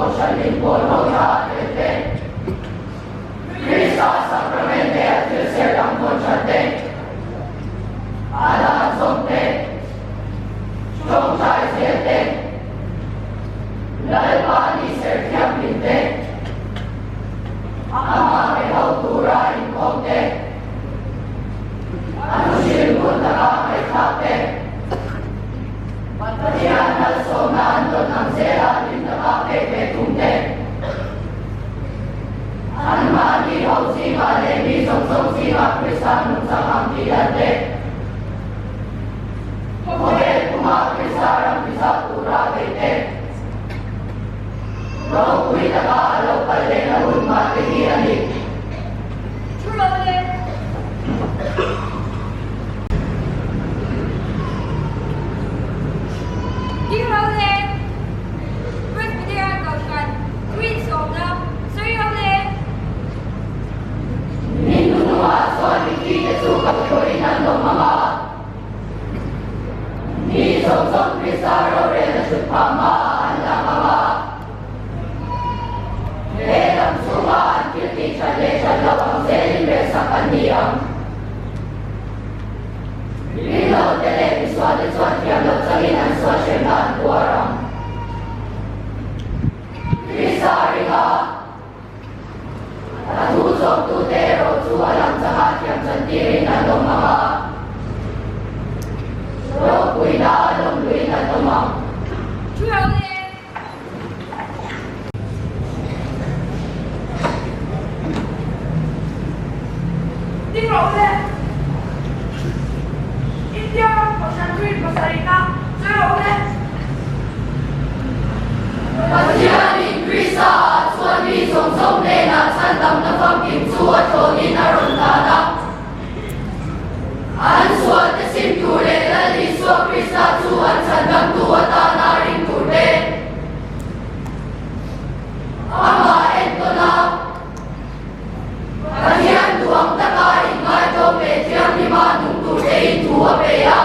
Kohhran inpawl ho tha a tel te, Krista Sacrament leh a thil ser dang vawn that te, a dan zawm te, tawngtai zel te, Lalpa ni ser thianghlim te, amah be ho tura inkhawm te, a thuhrilh ngun taka ngaihthlak te, Pathian malsawmna an dawn ang zela hlim taka pek ve tum te, anmahni ho zingah leh mi zawng zawng zingah Krista nungchang ang tih lan te, khawvel pumah Krista ram tizah tura beih te, ropui taka a lo kal lehna hun mah te hi a ni. Thu lo le. Ding ro le. Presbyterian Kohhran Queen sawmna sawi ro le. Min hnuhnungah chuan mithi te chu ka thawhin an awm ang a. Mi zawng zawng Krista rorelna thut phah hmaah an lang ang a. He lam chhunga an thil tih that leh that loh ang zelin relsak an ni ang. Rinlote leh misualte chuan thiam loh changin an sual hremna an tuar ang. Krista ringa a thu zawmtute erawh chu a lang changah thiam chantirin an awm ang a, ropuina a lawmluin an awm ang. Thu ro le. Ding rawh le. India ram Kohhran Green pasarihna sawi rawh le. Pathianin Krista ah chuan mi zawng zawng hnenah chhandamna famkim chu a thlawnin a rawn dan a. An sualte sim tur leh Lal Isua Krista chu an chhandamtu atana ring tur te, amah entawn a, Pathian duang taka inngaitawm leh thianghlima nung tur tein thu a pe a.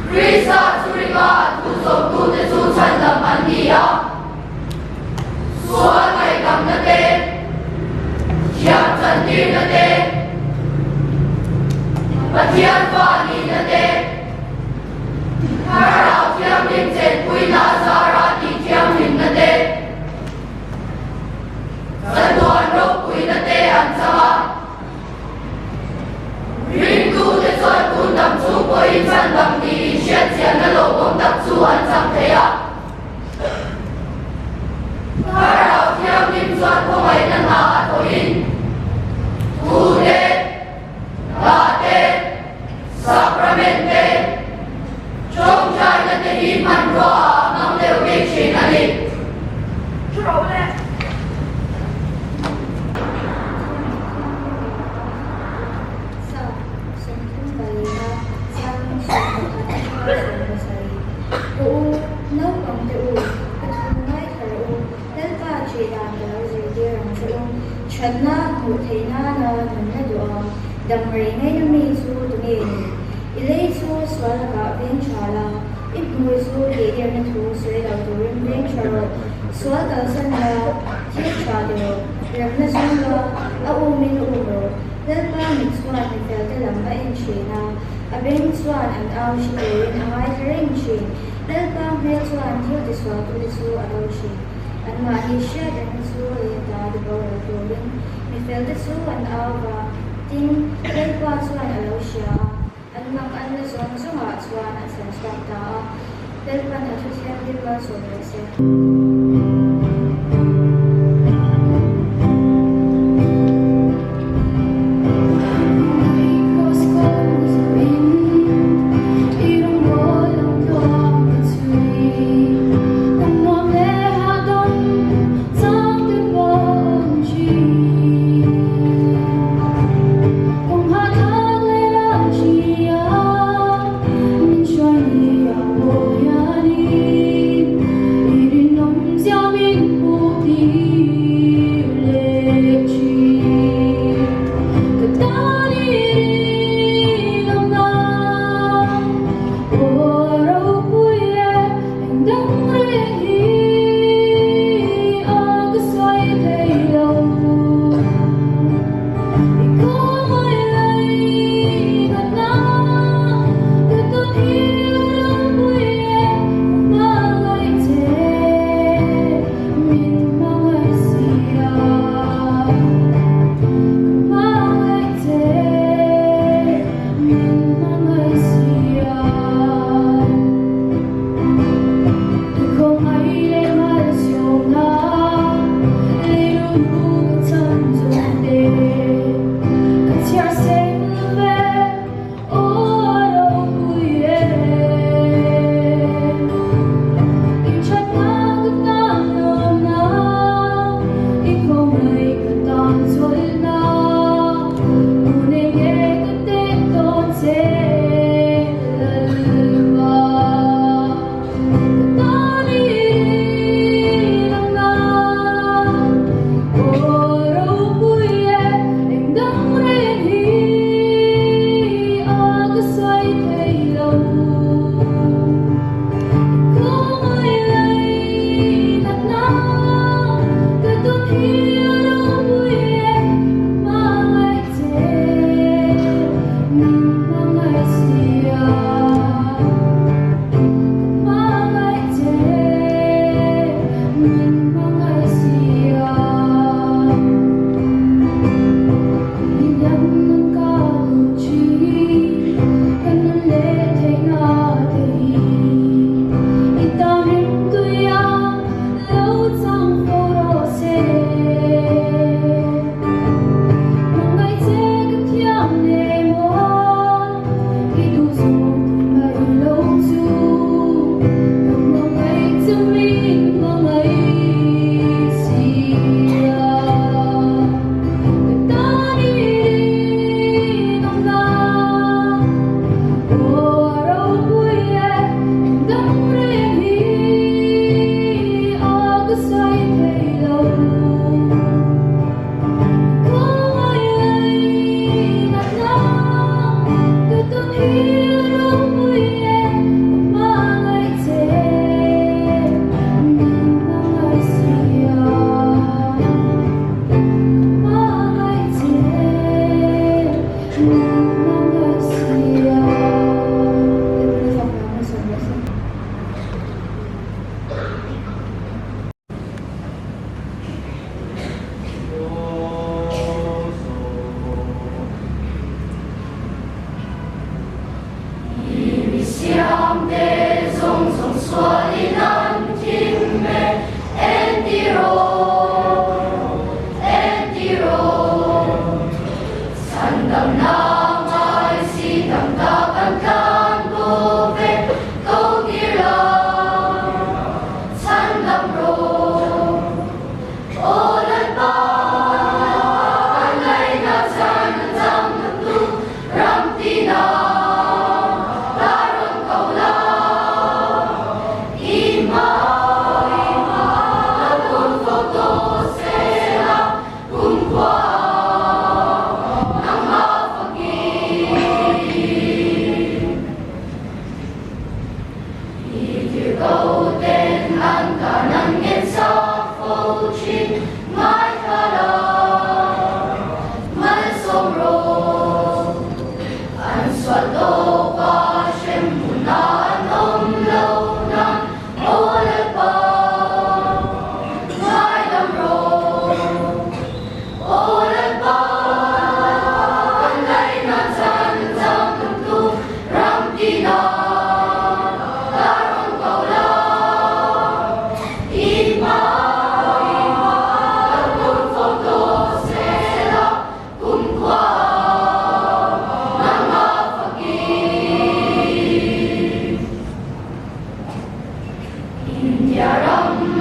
Krista chu ringa a thu zawmtute chu chhandam an ni a, sual ngaihdamna te, thiam chantirna te, Pathian fa nihna te, Thlarau Thianghlim chenpuina azara tih thianghlimna te, chatuan ropuina te an chang a. Ringtute chuan tun dam chung pawhin chhandam niin hriatchianna lawmawm tak chu an chang thei a. Thlarau Thianghlim chuan khawngaihna hna a thawhin thu te, hla te, sacrament te, tawngtaina te hi hmanrua ah a hmang deuh bik thin a ni. Thu rawh le. Remna zawng la, a umin um rawh. Lalpa mit chuan mi felte lam a en thin a, a beng chuan an au hre turin a ngaithla reng thin. Lalpa hmel chuan thil tisualtute chu a do thin. Anmahni hriat rengna chu lei ata tiboral turin mi felte chu an au va, tin, Lalpa chuan a lo hria a, an mak an la zawng zawngah chuan a chhan chhuak ta a. Lalpan a thuthianghlim malsawm rawh se.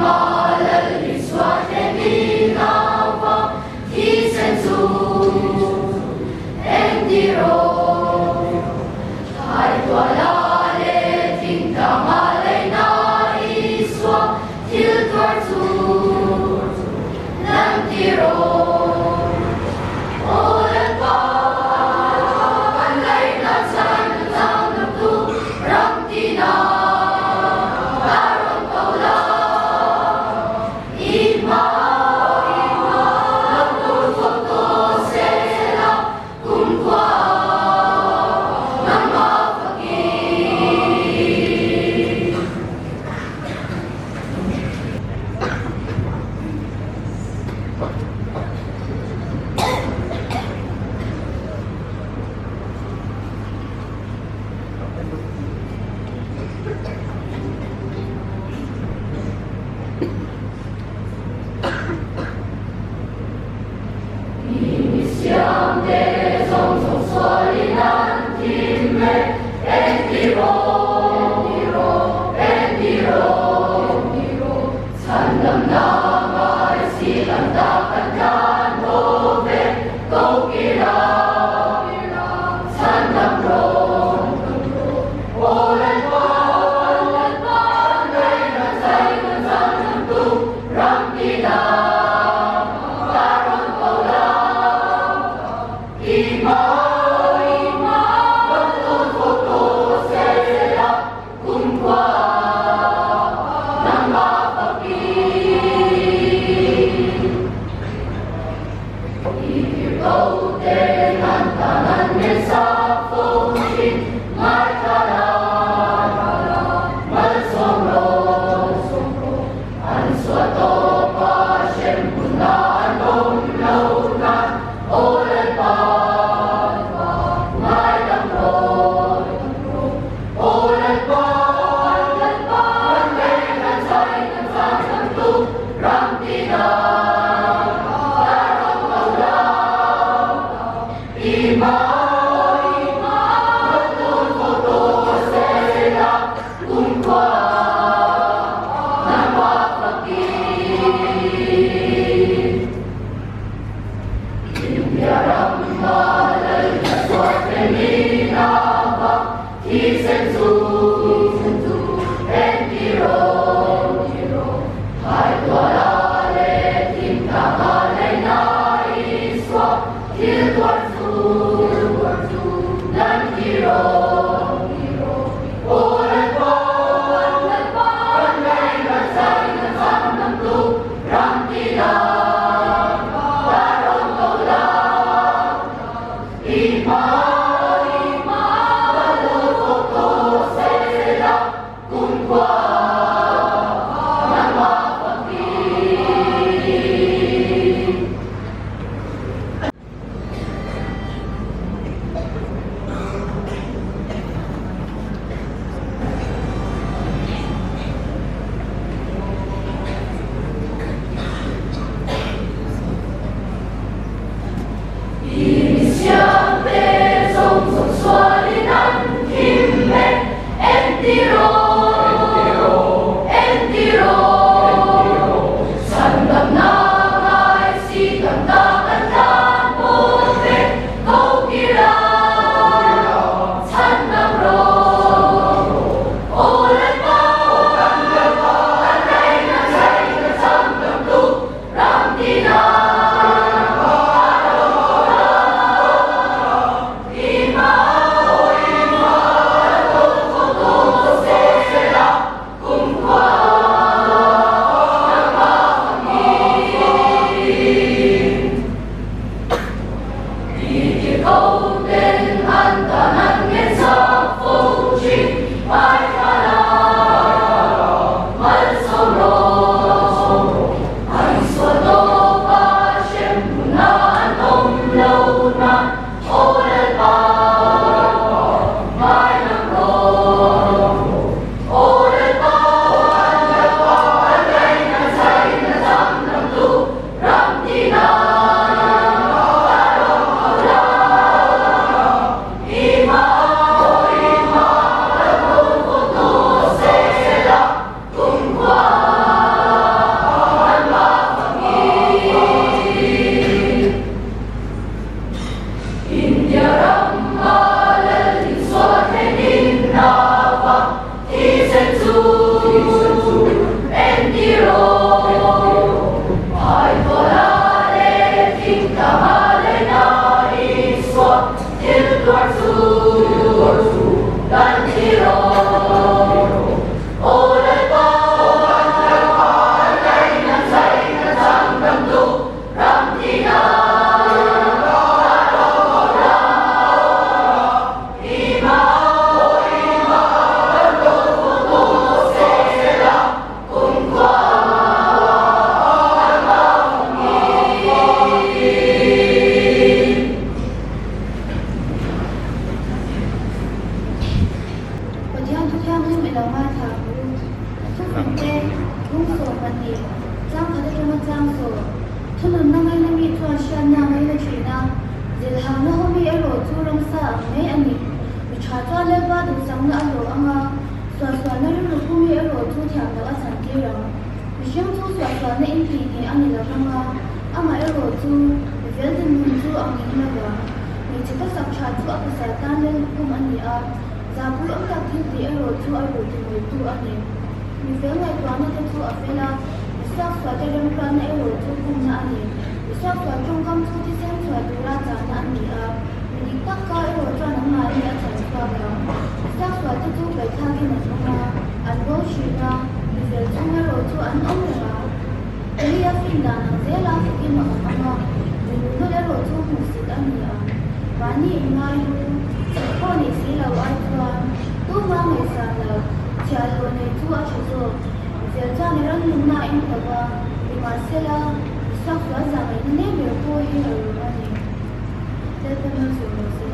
Lal Isua thlenin a va thisen chu engti rawh? Thaituala leh thingtlanga leina Isua thil tuar chu lanti rawh. Aw Lalpa, kan laihna chhan changtu ram tina ka rawn ko la. I hma lo tur fawk tawh se la kumkhua nangmah fakin. Siamte zawng zawng sualin an thim e, engti rawh, engti rawh, chhandamna ngai si kan ta kan tlan haw ve, ko kira, chhandam rawh, aw Lalpa, ngaihna chai kan chhandamtu ram tina ka rawn ko la. I hma, rawn tun fawk tawh se la, kumkhua nangmah fakin. I tirhkohte an tan an ngensak fo thin, ngaithla la, malsawm rawh, an sual tawp a, hremhmunna an awm lo nan, aw Lalpa, ngaidam rawh, aw Lalpa, kan lehna chai kan changtu ram tina ka rawn ko la. I hma, rawn tun fo tawh se la, kumkhua nangmah fakin. India ram hma Lal Isua thlenin a va thisen chu engti rawh, thaituala leh. 2, Chang khat atanga chang sawm. Thununna ngaina mi chuan hriatna a ngaina thin a, zilhangna ho mi erawh chu ramsa ang mai a ni. Mi tha chuan Lalpa duhsakna a hlawh ang a, suahsualna rilru pu mi erawh chu thiam loh a chantir ang. Mihring chu suahsualna intih ngheh a ni lo vang a, amah erawh chu mi fel dinhmun chu a nghing lo vang. Hmeichhe khawsak tha chu a pasal tan lallukhum a ni a, zahpui awm tak thil tih erawh chu a ruh timawltu a ni. Mi fel ngaihtuahna te chu a fel a, mi suaksualte remruatna erawh chu pumna a ni. Mi suaksual tawngkam chu thisen chhuah tura chahna a ni a, mi dik tak ka erawh chuan anmahni a chhan chhuak ang. Mi suaksualte chu paihthlakin an awm a, an bo thin a, mi fel chung erawh chu an awm reng ang. Eli a fin dan ang zela fakin a awm ang a, mi luhlul erawh chu hmuhsit a ni ang. Mahni inngai lu, chhel pawh nei si lo ai chuan tuma ngaihsan lo, chhiahhlawh nei chu a tha zawk. Mi fel chuan i ran nunna a in tawp a, nimahsela, mi suaksual zah ngaihna nem ber pawh hi a rum a ni. Lalpa malsawm rawh se.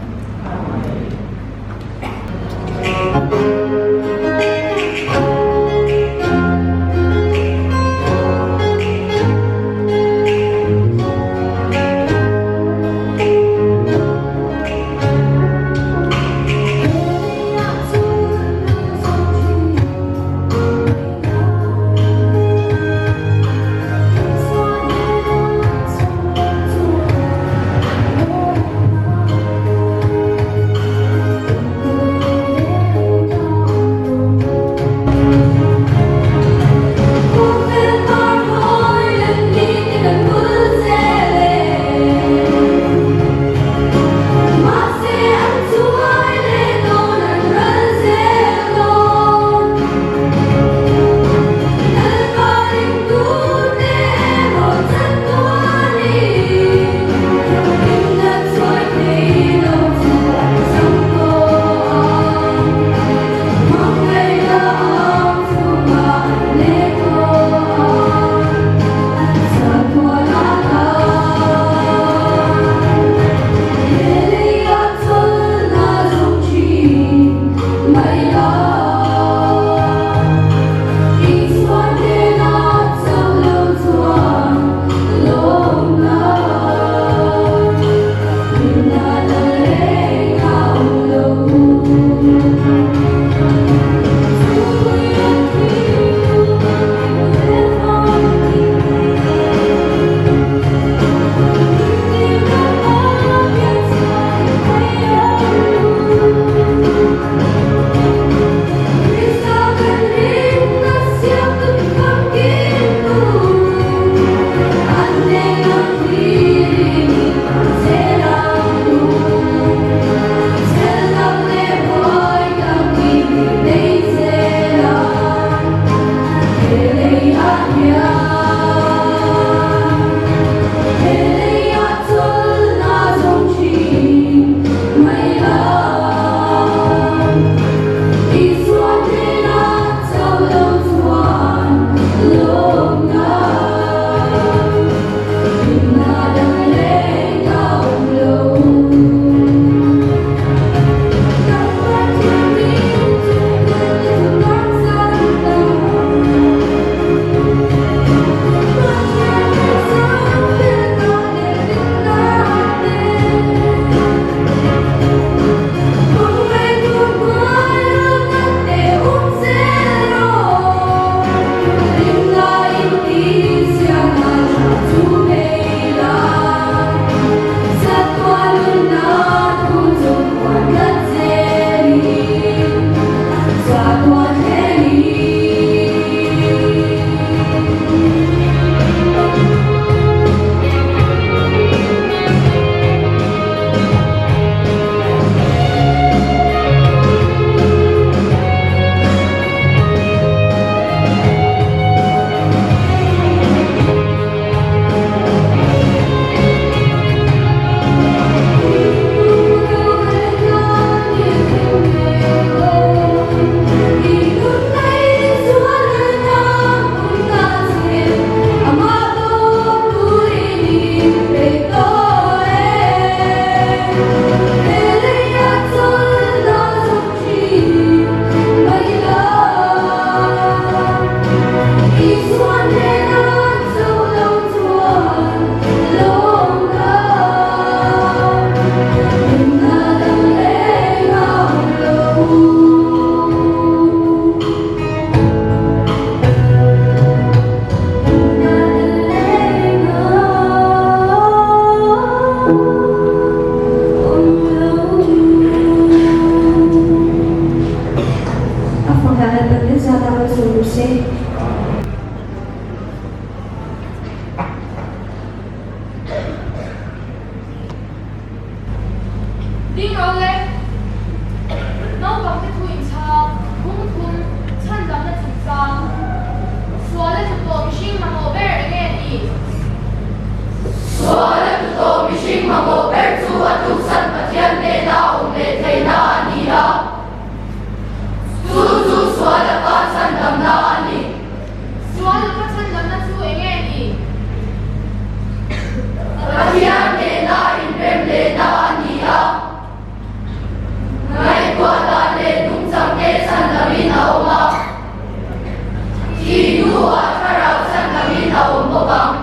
bawk ang.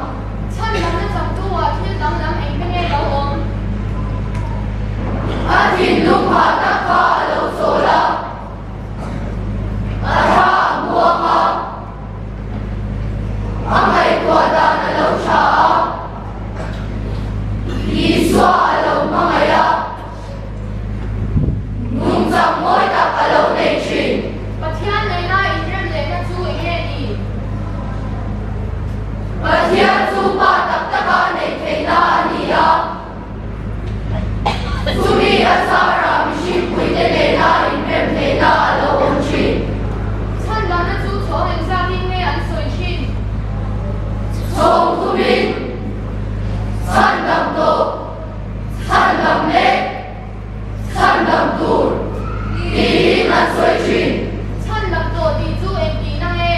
Chhandamna chaktu-ah thil danglam engte nge lo awm? A thinlung hah tak kha a lo chawl a, a tha a muang a, a ngaihtuah dan a lo tha a, Isua a lo hmangaih a, nungchang mawi tak a lo nei thin. Pathian nena inrem lehna chu eng nge ni? Pathian chu pa tak taka neih theihna a ni a. Chumi a zarah mihringpuite nena inrem theihna a lo awm thin. Chhandamna chu chhawng engzakin nge an sawi thin? Chhawng thumin chhandam tawh, chhandam mek, chhandam tur tiin an sawi thin. Chhandam tawh tih chu engtihna nge?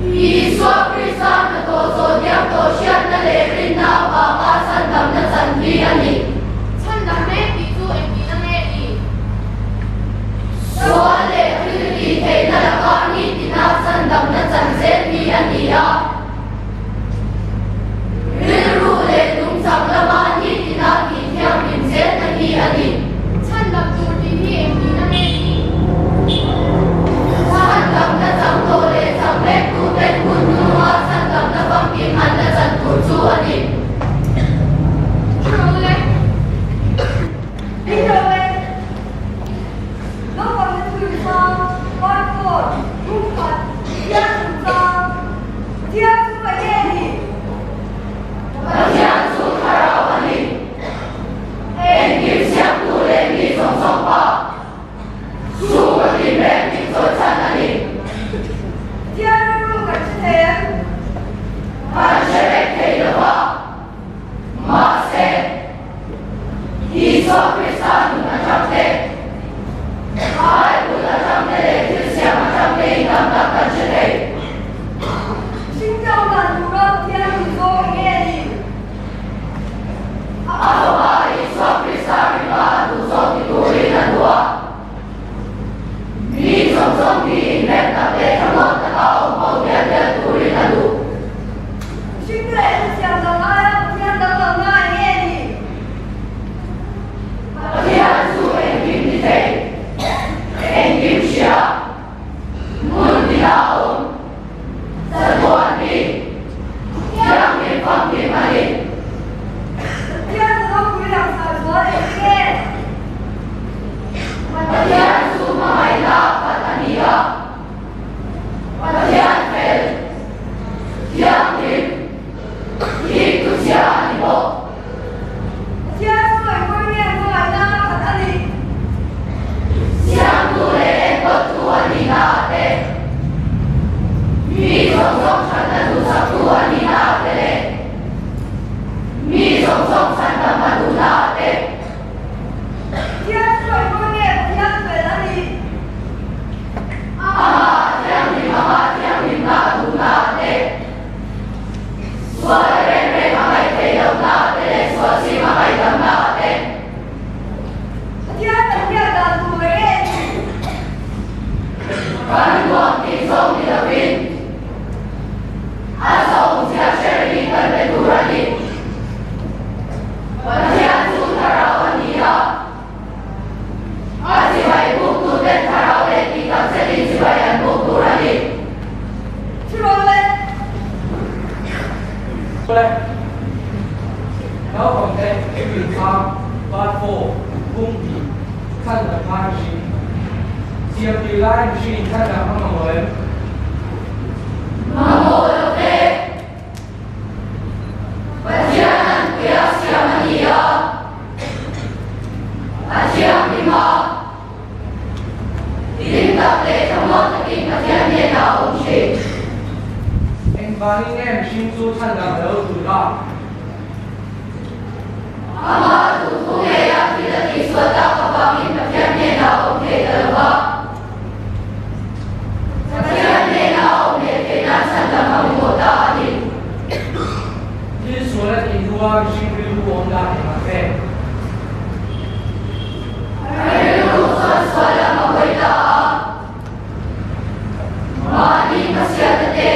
Isua Krista hnathawh zawh diam tawh hriatna leh rinna avanga chhandamna chan hi a ni. Chhandam mek tih chu engtihna nge ni? Sual leh thil tih theihna laka nitina chhandamna chan zel hi a ni a. Rilru leh nungchang lama nitina tih thianghlim zelna hi a ni. Chhandam tur tih hi engtihna nge ni? Chhandamna chang tawh leh chang mektuten hun hnunga chhandamna famkim an la chan tur chu a ni. True. Peter le naupang te chu sang, passport, room khat, Pathian chungchang, Pathian chu ka nge ni? Pathian chu thlarau a ni. Engkim siamtu leh mi zawng zawng pa chu ka tin reng tih chawi chhan a ni. Pathian rilru kan hre thei em? Kan hre vek thei lo va. Mahse, Isua Krista nun atang te, Bible atang te leh thil siam atang te in tam tak kan hre thei. Mihring tawng dan tura Pathian duh zawng eng nge ni? A fapa Isua Krista ringa a duh zawng ti turin a duh a. Mi zawng zawng hi inrem tak leh thlamuan taka awm ho dial dial turin a duh. Mihring leh thuthiam dang aia Pathian dang lo na eng nge ni? Pathian chu engkim ni thei, engkim hria, hmun tina awm, chatuan mi, thianghlim famkim a ni. Pathian chu ropui langsar zual eng nge? Pathian chu hmangaihna khat a ni a. Pathian fel, thianghlim, thik chu chhia a ni bawk. Pathian chu ngaihpawih nge hmangaihna khat a ni? Siamtu leh enkawltu a nihna ah te, mi zawng zawng thatna duhsaktu a nihna ah te leh mi zawng zawng chhandam a duhna ah te. Pathian chu ngaihpawih nge Pathian fel a ni? Amah thianghlim anga thianghlimna a duhna ah te, sual reng reng a ngaih theih lohna ah te leh sual chim a ngaihdamna ah te. Pathian kan biak dan tur eng nge ni? Kan nuam tih zawng ni lovin a zawng zia hre rengin kan be tur a ni. Pathian chu thlarau a ni a. A chibai buktuten thlarau leh tih tak zetin chibai an buk tur a ni. Thurawn le. Le. Naupangte April thla part 4 pum tih chhan lam khan mihring siam tir lai mihring in chhan lam a mamawh em? Mamawh lo ve. Pathian an puia siam a ni a, a thianghlim a, hlim tak leh thlamuan takin Pathian hnenah a awm thin. Engvangin nge mihring chu chhandam a lo tul a? Amah duhthu ngeia thil a tihsual tak avangin Pathian hnenah a awm thei ta lo va. Pathian hnena a awm leh theihna chhandam a mamawh ta a ni. Thil sual a tih hnua mihring rilru awm dan eng ang nge? A rilru chuan sual lam a hawi ta a. Mahni hmasiata te.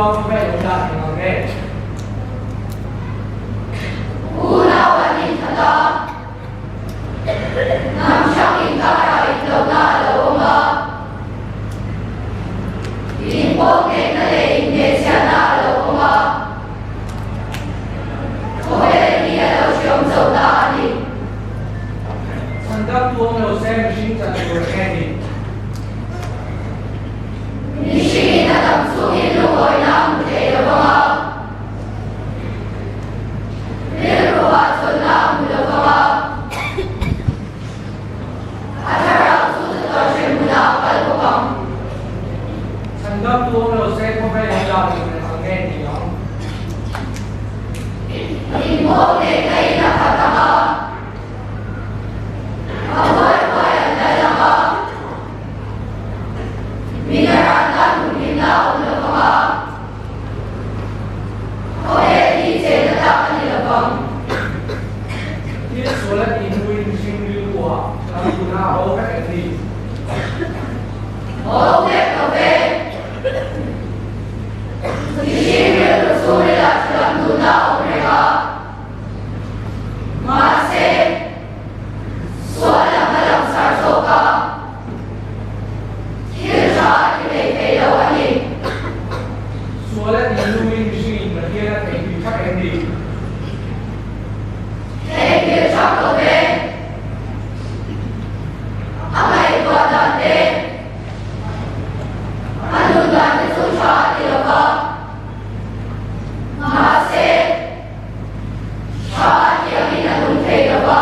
a khawvel awm dan eng ang nge? Unau an inthat a, hnam hrang inkarah indohna a lo awm a, inpawlnghehna leh inhnehchhiahna a lo awm a, khawvel hi a lo hreawm zo ta a ni. Chhandamtu awm lo se mihring chan tur eng nge ni? Mihringin a dam chungin lungawina a hmu thei lo vang a, rilru hahchawlhna a hmu lo vang a, a thlarau chu chatuan hrem hunah a kal bawk ang. Chhandamtu awm lo se khawvel awm dan tur eng ang nge ni ang? Inpawh nehna in a khat ang a, a huai huai an lal ang a. Mineral tan humhimna a awm lo vang a, khawvel hi chenna tlak a ni lo vang. Thil sual a tih hnuin mihring rilru ah lam tuna a bo vek em ni? Bo vek lo ve. Mihring rilru chhungril ah thiam duhna a awm reng a. Mahse, sual lam a langsar zawk a, thil tha a ti hlei thei lo a ni. Sual a tih hnuin mihringin Pathian a theihnghilh thak em ni? Theihnghilh thak lo ve. A ngaihtuah dan te, a nun dan te chu tha a ti lo va. Mahse, Tha a ti angin a nung thei lo va,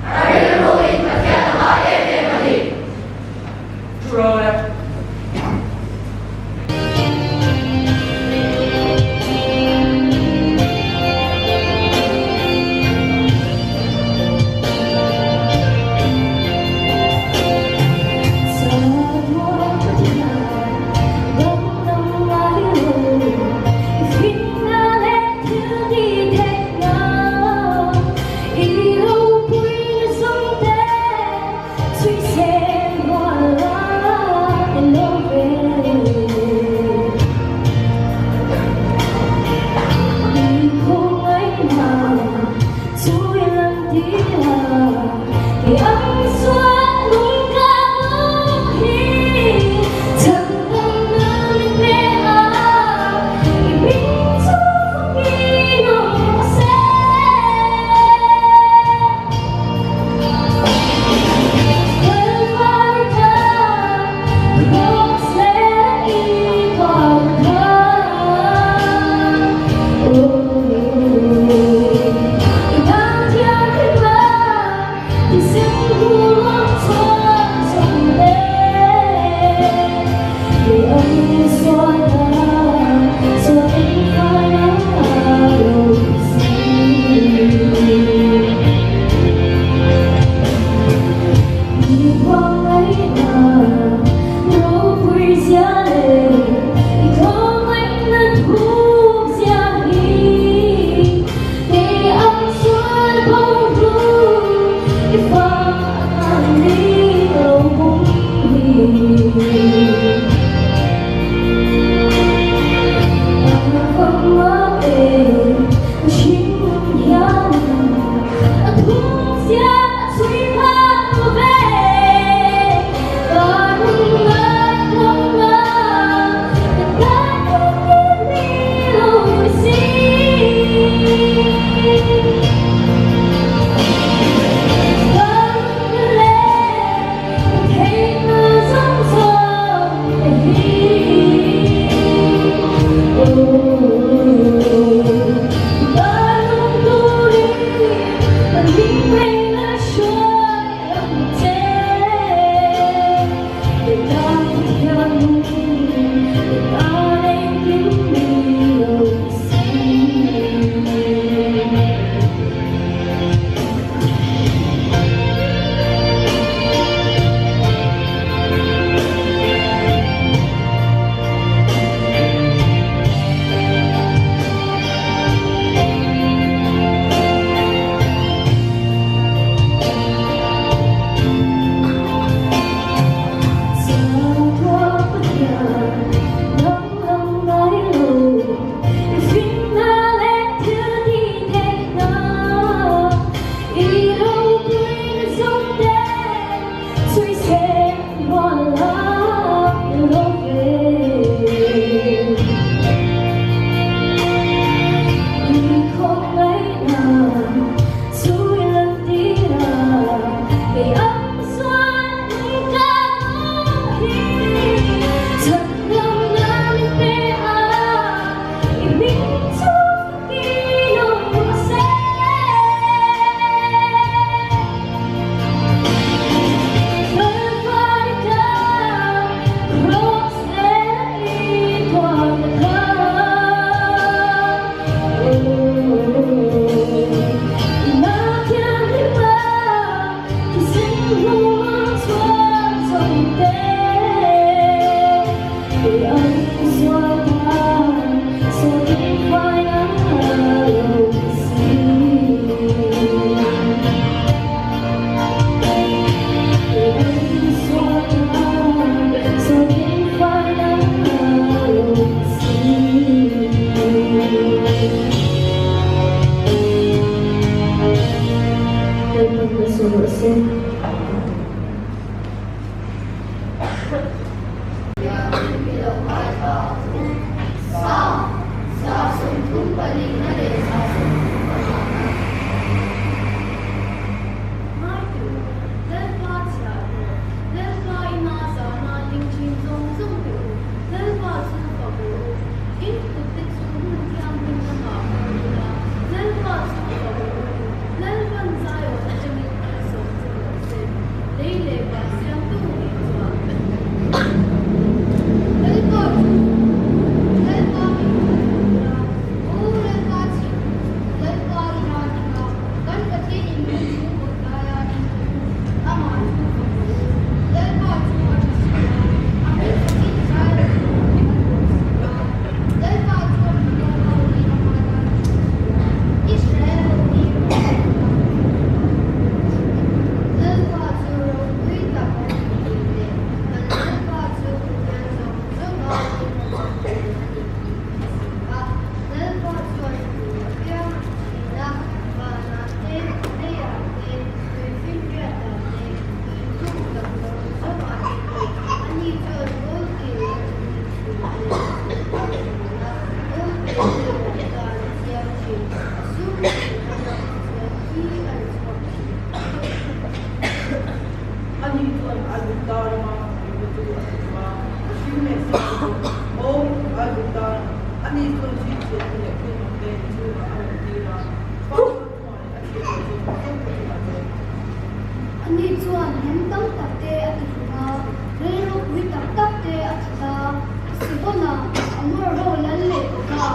a rilruin Pathian a ngai em em a ni. Thu ro le. se. Ani chuan Aigupta rama mipui chu a ti a, mihring leh siamte chu aw Aigupta ani chuan chhinchhiahna leh thil makte i chhungah a rawn tir a, Faro chungah leh a chhiatna chu a chhungkaw chungah chuan. Ani chuan hnam tam tak te a ti hlum a, rilru pui tak tak te a that a, Sihona, Amor ho lal leh Oga,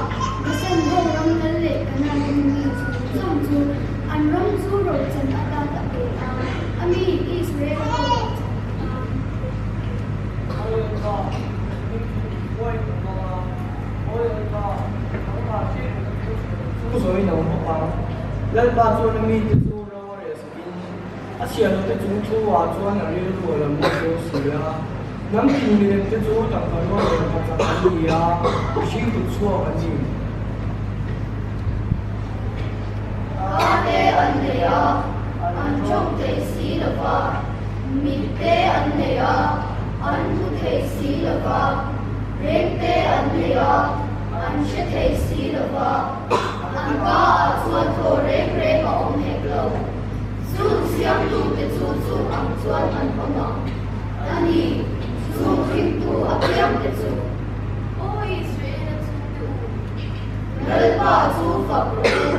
Basan ho ram lal leh Kanaan mi zawng zawng chu an ram chu rochan atan a pe a, a mi Israel ho rochan atan. Awi Lalpa, hming chu huai kan hmang a, Awi Lalpa, nangmah hriat reng chu chu zawiin a awm bawk ang. Lalpa chuan a mite chu ro a reh sakin a chhiahlote chung thu ah chuan a rilru a lo mawi zo si a. Hnam tin milem te chu tangka rual leh pachak an ni a, mihring kut chhuak an ni. Ka te an nei a, an tawng thei si lo va, mit te an nei a, an hmu thei si lo va, reng te an nei a, an hre thei si lo va, an ka ah chuan thaw reng reng a awm hek lo. Chung siamtute chu chung ang chuan an awm ang. A ni, chung hringtu apiangte chu. Aw Israel-a chhungte u. Lalpa chu fak rawh u.